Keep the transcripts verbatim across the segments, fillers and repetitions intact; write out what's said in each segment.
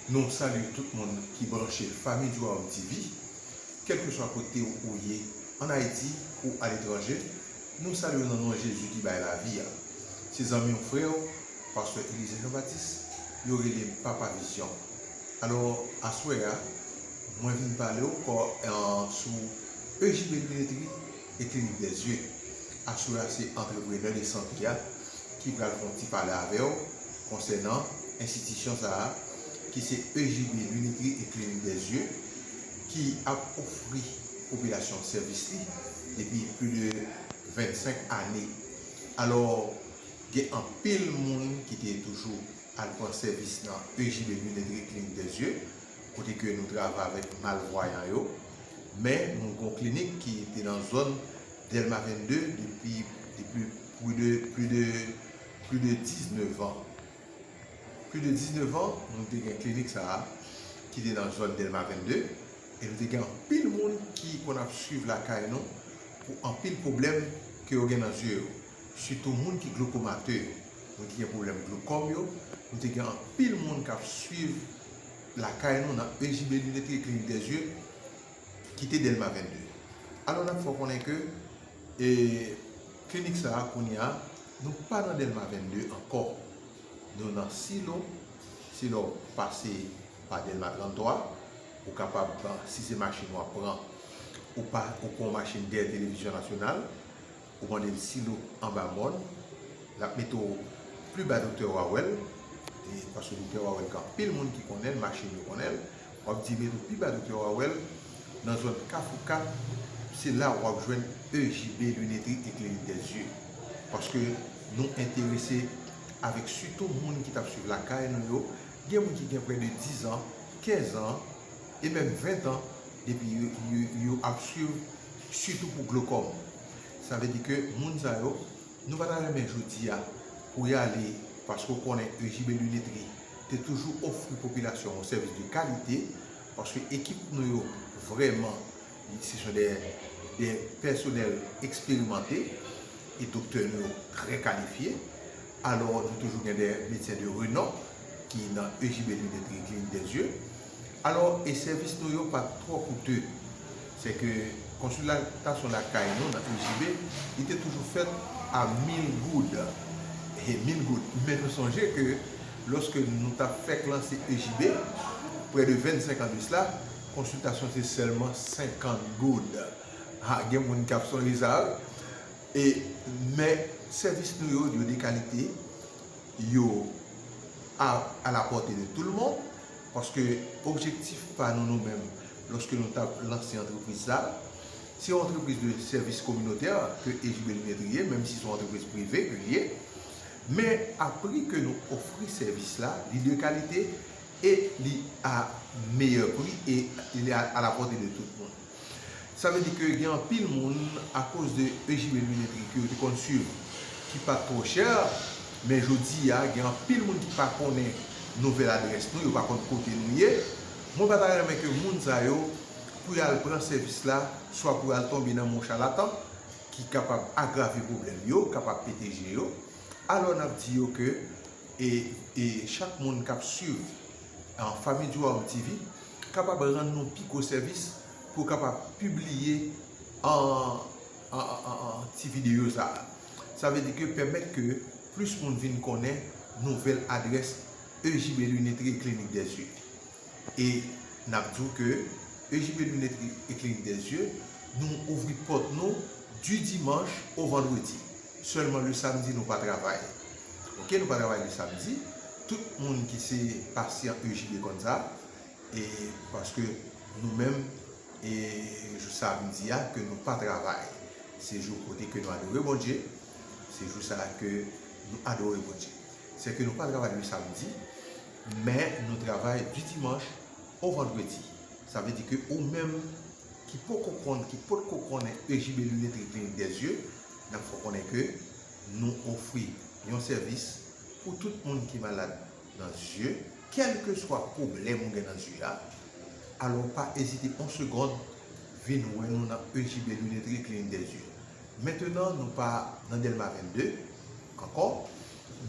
Nou salye tout moun ki branche Famille du Royaume T V, kèlkeswa kote ou ye, ann Ayiti ou aletranje, nou salye w nan non Jezi ki bay lavi a. Se zanmi w, frè w, pastè Eliezer Jean Baptiste, yo rele m Papa Vizyon. Alò, aswè a, mwen vin pale w kò, eh, sou E J B Lunetterie et Clinique des Yeux. Aswè a, se antreprenè de sante a ki pral fè yon ti pale avè w konsènan enstitisyon sa a, ki se E J B Lunetterie et Clinique des Yeux, ki ap ofri popilasyon sèvis li depi plis de vennsenk ane. Alò, gen anpil moun ki te toujou al pran sèvis nan E J B Lunetterie et Clinique des Yeux, kote ke nou travay avèk malvwayan yo, men nou gen yon klinik ki te nan zòn Dèlma vennde depi, depi plis de, plis de, plis de diznèf an. Plis de diznèf an, nou te gen klinik sa a, ki te nan zòn Dèlma vennde, e nou te gen anpil moun ki konn ap swiv lakay nou pou anpil pwoblèm ke yo gen nan zye yo. Sitou moun ki glokomatè yo, moun ki gen pwoblèm glokòm yo, nou te gen anpil moun k ap swiv lakay nou nan E J B Lunetterie et Clinique des Yeux, ki te Dèlma vennde. Alò, n ap fè w konnen ke, e, klinik sa a, kounye a, nou pa nan Dèlma vennde ankò. Nou nan Silo. Silo pase pa Dèlma tranntwa. Ou kapab, si se machin w ap pran, ou pa, ou pran yon machin dèyè Televizyon Nasyonal, ou mande l Silo anba mòn, l ap mete w pli ba Doktè Wawèl, e paske Doktè Wawèl gen anpil moun ki konnen l, machin yo konnen l, w ap di mete w pi ba Doktè Wawèl, nan zòn Kafou kat, se la w ap jwenn E J B Lunetterie et Clinique des Yeux. Paske nou enterese avèk sitou moun ki t ap swiv lakay nou yo, gen moun ki gen prè de diz an, kenz an, e menm ven an, depi yo, yo, yo ap swiv, sitou pou glokòm. Sa vle di ke moun sa yo, nou pa ta renmen jodi a pou y ale, paske w konnen E J B Lunetterie te toujou ofri popilasyon yon sèvis de kalite, paske ekip nou yo vrèman, ce sont des, des personnels expérimentés, e doktè nou yo trè kalifye. Alò, nou toujou gen de medsen de renon ki nan E J B Lunetterie et Clinique des Yeux. Alò, e sèvis nou yo pa t twò koute. Se ke konsiltasyon lakay nou nan E J B, li te toujou fèt a mil goud. E mil goud. Men nou sonje ke lòske nou t ap fèk lanse E J B, prè de vennsenk an de sila, konsiltasyon se sèlman senkant goud. Ha, gen moun k ap sonje sa, wi. E, men, sèvis nou yo, yo de kalite, yo a, à la portée de tout le monde, paske objektif pa nou, nou menm, lòske nou t ap lanse antrepriz sa, se yon antrepriz de sèvis kominotè ke E J B Lunetterie ye, menm si se yon antrepriz prive ke li ye, men a pri ke nou ofri sèvis la, li de kalite e li a meyè pri e li a, à la portée de tout moun. Sa vle di ke gen anpil moun, akoz de E J B Lunetterie ke yo te konn swiv, ki pa t twò chè, men jodi a, gen anpil moun ki pa konnen nouvèl adrès nou, yo pa konn kote nou ye. Mwen pa ta renmen ke moun sa yo, pou y al pran sèvis la, swa pou y al tonbe nan men yon chalatan, ki kapab agrave pwoblèm yo, kapab pete je yo. Alò, n ap di yo ke, e, e chak moun k ap swiv, e, Famille du Royaume T V, kapab rann nou pi gwo sèvis pou kapab pibliye an, an, an, an, an ti videyo sa a. Sa vle di ke pèmèt ke plis moun vin konnen nouvèl adrès E J B Lunetterie et Clinique des Yeux. E n ap di w ke E J B Lunetterie et Clinique des Yeux, nou ouvri pòt nou du dimanche au vendredi. Sèlman le samedi, nou pa travay. Oke, nou pa travay le samedi. Tout moun ki se pasyan E J B konn sa. E paske nou menm, e jou samdi a ke nou pa travay. Se jou kote ke nou adore Bondye. Se jou sa a ke nou adore Bondye. Se ke nou pa travay le samedi, men nou travay du dimanche au vendredi. Sa vle di ke ou menm ki poko konn, ki potko konnen E J B Lunetterie et Clinique des Yeux, n ap fè w konnen ke nou ofri yon sèvis pou tout moun ki malad nan zye, kèlkeswa pwoblèm ou gen nan zye a. Alò, pa ezite yon segonn, vin wè nou nan E J B Lunetterie et Clinique des Yeux. Mentenan, nou pa nan Dèlma vennde ankò,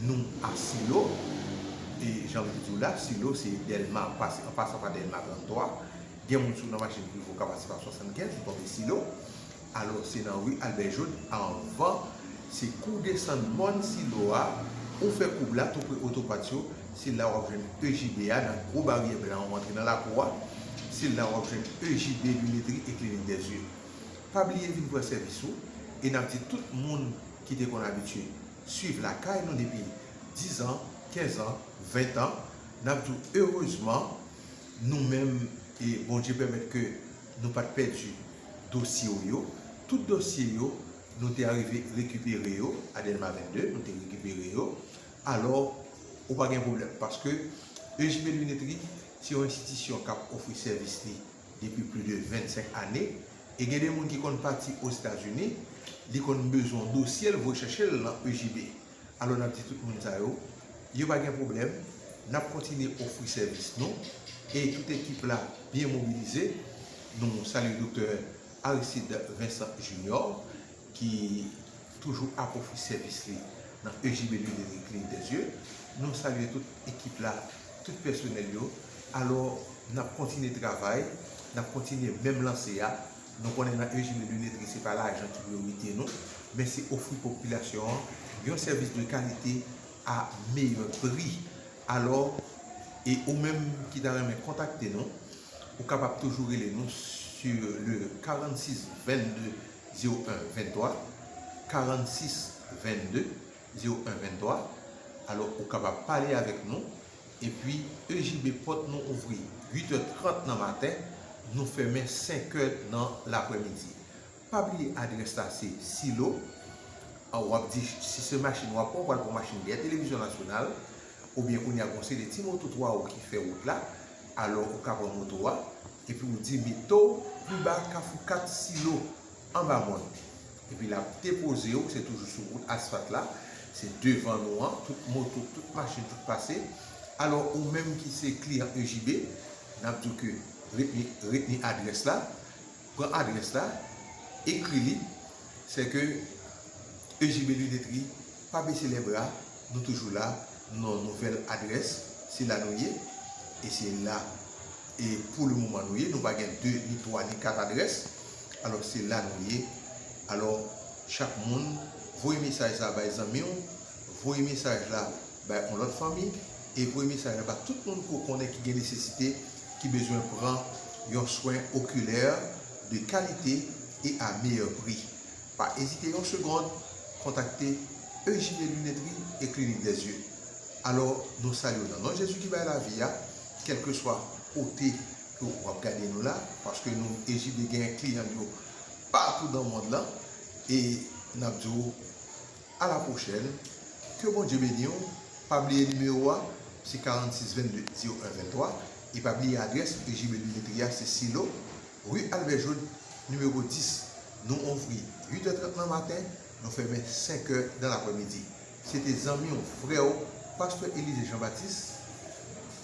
nou a Silo, E jan m te di w la, Silo se Dèlma, pase, an pasan pa Dèlma trannntwa. Gen moun sou nan machin prive w ka pase pa swasannkenz, ou tonbe Silo. Alò, se nan ri Albè Jod, anvan, se kou desann mòn Silo a, ou fè koub la tou pre otopat yo, se la w ap jwenn E J B a nan gwo baryè blan an, ou antre nan lakou a, se la w ap jwenn E J B Lunetterie et Clinique des Yeux. Pa bliye vin pran sèvis ou, e n ap di tout moun ki te konn abitye swiv lakay nou depi diz an, kenz an, ven an, n ap di w erezman, nou menm, e Bondye pèmèt ke nou pa t pèdi dosye w yo. Tout dosye yo, nou te arive rekipere yo, a Dèlma vennde, nou te rekipere yo. Alò, ou pa gen pwoblèm, paske E J B Lunetterie se yon enstitisyon k ap ofri sèvis li depi plis de vennsenk ane, e gen de moun ki konn pati Ozetazini, li konn bezwen yon dosye, l voye chèche l nan E J B. Alò, n ap di tout moun sa yo, yo pa gen pwoblèm, n ap kontinye ofri sèvis nou, e tout ekip la byen mobilize. Nou salye Doktè Aristide Vincent Junior, ki toujou ap ofri sèvis li nan E J B Lunetterie et Clinique des Yeux. Nou salye tout ekip la, tout pèsonèl yo. Alò, n ap kontinye travay, n ap kontinye menm lanse a. Nou konnen nan E J B Lunetterie, se pa lajan ki priyorite nou, men se ofri popilasyon an yon sèvis de kalite a meyè pri. Alò, e ou menm ki ta renmen kontakte nou, ou kapab toujou rele nou sur le karannsis vennde zewo en venntwa, karannsis vennde zewo en venntwa. Alò, ou kapab pale avèk nou. Epi, E J B pòt nou ouvri uit è trant nan maten, nou fèmen senk è nan laprèmidi. Pa bliye adrès la se Silo. A, w ap di, si se machin w ap pran, w pral pran machin dèyè Televizyon Nasyonal, oubyen kounye a gon seri de ti moto twa wou ki fè wout la, alò ou ka pran moto a, epi w di mete w pi ba Kafou kat Silo anba mòn. Epi l ap depoze w, se toujou sou wout asfalt la, se devan nou an, tout moto, tout machin, tout pase. Alò, ou menm ki se kliyan E J B, n ap di w ke retni, retni adrès la, pran adrès la, ekri li, se ke E J B Lunetterie, pa bese lè bra, nou toujou la, nou nan yon nouvèl adrès, se la nou ye, e se la, e pou le moman nou ye, nou pa gen de, ni twa, ni kat adrès, alò se la nou ye. Alò, chak moun, voye mesaj sa bay zanmi w, voye mesaj la bay yon lòt fanmi, e voye mesaj la ba tout moun ke w konnen ki gen nesesite, ki bezwen pran yon swen okilè de kalite e a meyè pri. Pa ezite yon segonn, kontakte E J B Lunetterie et Clinique des Yeux. Alò, nou salye w nan non Jezi ki bay lavi a, kèlkeswa kote ke w ap gade nou la, paske nou, E J B gen kliyan yo patou nan mond lan, e n ap di w a la pwochèn. Ke Bondye beni w. Pa bliye nimewo a, se karannsis vennde zewo en venntwa. E pa bliye adrès E J B Lunetterie a, se Silo, ri Albè Jod, nimewo dis. Nou ouvri uit è trant nan maten, nou fèmen senk è nan laprèmidi. Se te zanmi w, frè w, pastè Elize Jean Baptiste,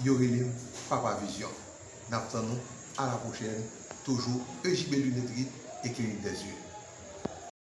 yo rele m Papa Vizyon. N ap tann nou a la pwochèn, toujou E J B Lunetterie et Clinique des Yeux.